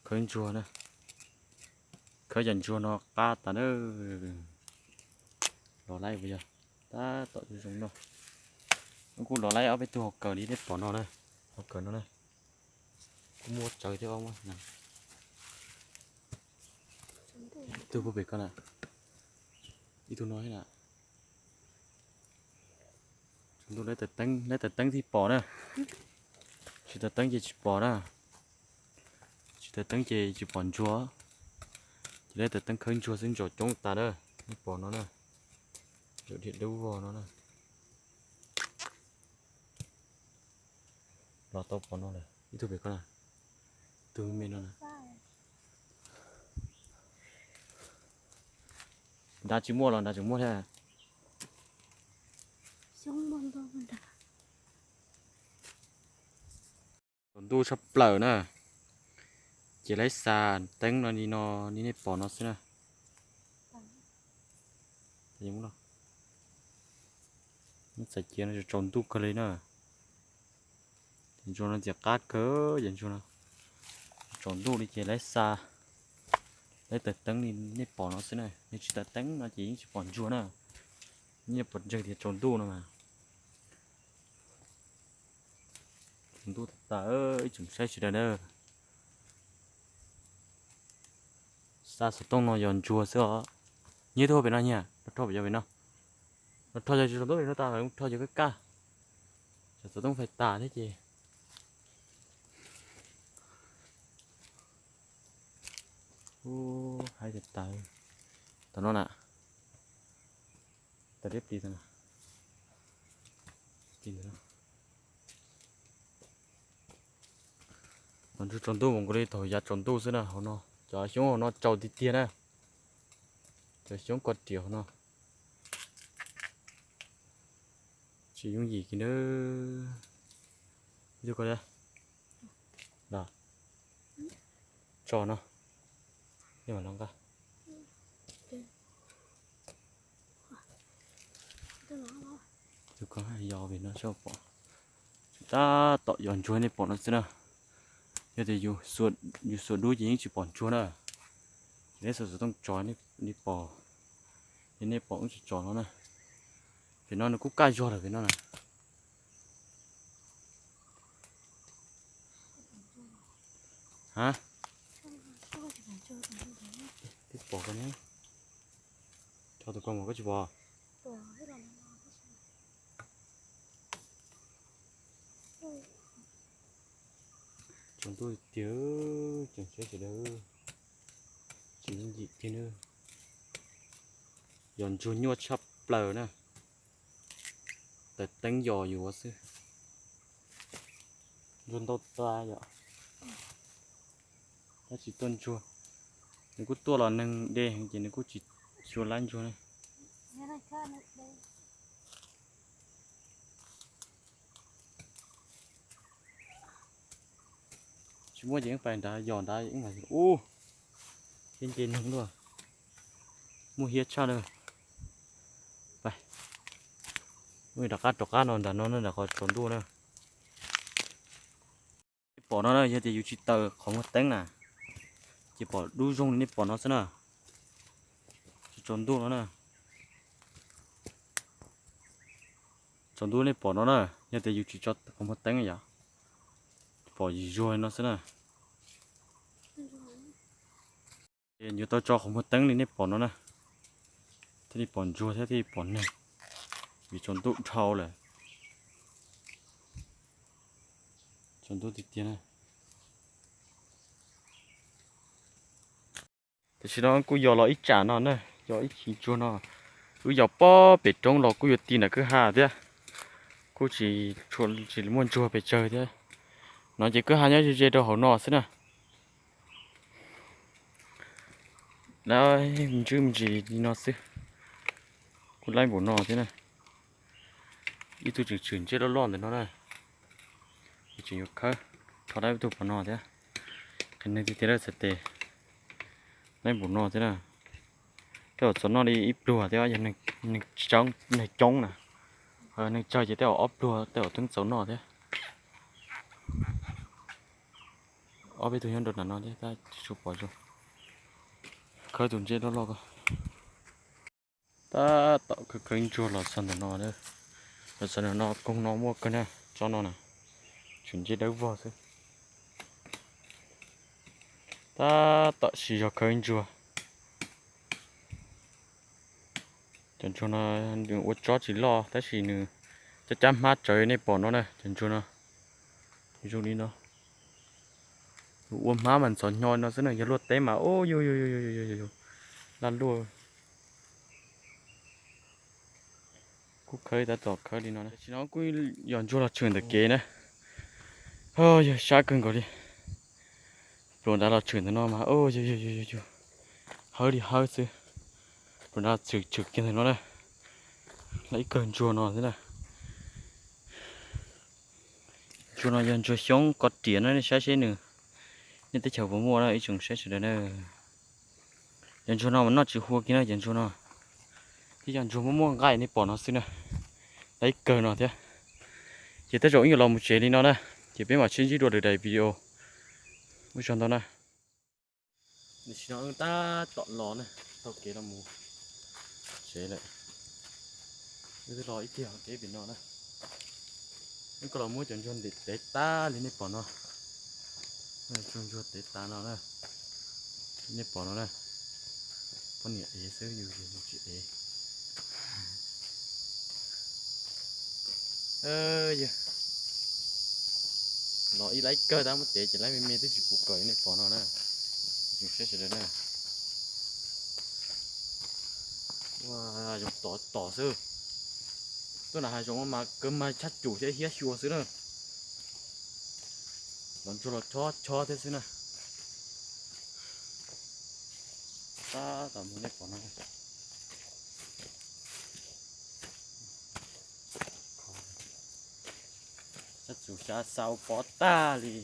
Khawb ntsuag na, khawb cov ntsuag no qab tas na. Los laib puas yog? Tab tom zoo no. Kuv los laib ob peb tug hauv kawm li nej pom no na, hauv kawm no na. Kuj muaj tsawv thiab os. Ib tug puag pem ko na, ib tug no thiab na. Ntuj, laib taws teeb, laib taws teeb thiaj pom na. Tsis taws teeb ces tsis pom na. Tsis taws teeb ces tsis pom ntsuag. Ces laib taws teeb khawb ntsuag xwb ntsaum coob tas na. Nej pom no na, ntsaum dhia dub vog no na. Los tau pom no lawm, ib tug pem ko na, ib tug me no na. Nrad tsis muaj los nrad tseem muaj thiab. Tsaus ntuj tshaj plaws na, ces laib xa teeb no li no, li nej pom no xwb na. Txais cia no tsaus ntuj kawg li na. Ntsuag no ntxim qab kawg, ces ntsuag no tsaus ntuj li ces laib xa, laib taws teeb li nej pom no xwb na. Yog tsis taws teeb no ces yeej tsis pom ntsuag na. Nej pom ntseeg tias tsaus ntuj no mas. Tsaus ntuj tas tas, ib tsoom saib sawv daws na. Xa xov tooj no yog ntsuag xwb os. Nyiag tuaj pem no nyiag, rho pem yog pem no. Rho yog tsaus ntuj no tas, rho yog kaj kaj. Xov tooj fais tas thiab ces. Ub, haib tas tas. Tam no na. Tas liab plis tas na. Plis ntawm no. Thaum ntsuag tsaus ntuj mus nkaus li thaum yav tsaus ntuj xwb na hauv no. Cov xyoob hauv no tsaus tiag tiag na. Cov xyoob ko riam hauv no. Tsis yooj yim kiag na. Ib tug ko, los tso no. Nej mam los nqa. Tus ko yog pem no seb pom. Tab tom yos ntsuag nej pom no xwb na. Yog tias yus xuas dub ces yeej tsis pom ntsuag na. Ces nej xuas xov tooj tso li pom, ces nej pom wb tsis tso no na. Pem no nws kuj kaj zog lawm pem no na. Ha, twb pom ko ne. Tso tus ko mas koj tsis pom. Tsaus ntuj tiag, tseem saib sawv daws, tsis yooj yim kiag na. Yos ntsuag nyuaj tshaj plaws na. Taws teeb yos yus xwb. Ntsuag ntau tas yom. Tab sis tuaj ntsuag, nws kuj tuaj los neeg de heev ces nws kuj tsis xyuas laib ntsuag ne. Tsis muaj ces yeej pais nrad, yos nrad yeej ub, thiab nce neeg luaj, muaj hiab tshaj na. Pais, muaj rov qab rov qab no nram no na, nram qhov tsaus ntuj na. Nej pom no na, yog tias yus tsis taws qhov muag teeb na, ces pom dub zoo li nej pom no xwb na. Tsaus ntuj no na, tsaus ntuj nej pom no na, yog tias yus tsis tso qhov muag teeb yom, pom yim zuag li no xwb na. Yuav tau tso qhov muag teeb li nej pom no na, thiaj li pom ntsuag thiab thiaj li pom neeg, vim tsaus ntuj dhau lawm. Tsaus ntuj tiag tiag na. Tam sim no kuj yos los ib tsam no na, yos ib chim ntsuag no. Wb yos pob pem roob los kuj yuav ti nram kwj ha thiab, kuj tsis, tsis muaj ntsuag pes tsawg thiab. No ces kwj ha nyob ze ze rau hauv no xwb na. Lawv ntswb me ntsis li no xwb, kuj laib npaum no thiab na. Ib tug tseem tshwm ntsej loj loj ntawm no na. Tseem yuav khawb, rho dab ib tug pov no thiab. Qhia neeg tiag tiag lawm txhais tes, laib npaum no thiab na. Tej zaum txaus noj li ib pluag thiab, yog neeg coob na, neeg tsawg ces tej zaum ob pluag tej zaum twb txaus noj thiab. Ob peb tug nyob rau nram no thiab tab tsis tshua pom zoo. Khawb tus ntsej loj loj ko. Tab tom khawb khawb ntsuag los txog ntawm no, los txog ntawm no koog no muaj kawg na, tsob no na, tseem ntsej dawb vog xwb. Tab tom siv zog khawb ntsuag. Cov ntsuag no nws ua tsob tsis loj tab sis nws cab cab hmab tsawv nej pom no na, cov ntsuag no. Zoo li no, ua hmab mas ntxhov hnyo no xwb na, yog luaj teb mas ub, laj luaj. Kuj khawb tab tom khawb li no, tam sim no kuj yog ntsuag los tshwm ntawm kev na. Yog sab kawg nkaus li. Pluas nrad los tshwm ntawm no mas ub, yog yog yog yog yog, hawb li hawb xwb. Pluas nrad tshwm tshwm kiag ntawm no na. Lawv ib kawg ntsuag no xwb na. Ntsuag no yog ntsuag xyoob ko riam na, nej saib seb nws, nej teb chaws puas muaj na ib tsoom saib sawv daws na. Cov ntsuag no mas noj tsis hua kiag na cov ntsuag no. Thiab cov ntsuag muaj muaj nqaij nej pom no xwb na, lawv ib kawg no thiab. Ces tej zaum wb yuav los mus tsev li no na, ces peb mam sib ntsib dua lwm daim video. Ua tsaug ntau na. Tam sim no wb tab tom los na, taug kev los mus tsev lawm. Wb twb los ib tiag kev pem no na. Wb kuj los muab cov ntsuag ntim tev tag li nej pom no. Ntsuag ntsuag tev tas no na, nej pom no na. Poj niam ev xwb, yus yus tsis ev. Los ib laib kawg tab muab tev ces laib me me twb tsis pus kawm nej pom no na. Tsis saib sawv daws na. Ua, zoo tom tom xwb. Tuaj nram hav zoov mas kawg mas tshaj cum thiab hiab xyuas xwb na. Los ntsuag los chob chob thiab xwb na. Tab tom mus nej pom no. Sab txus xya xau pov tag li.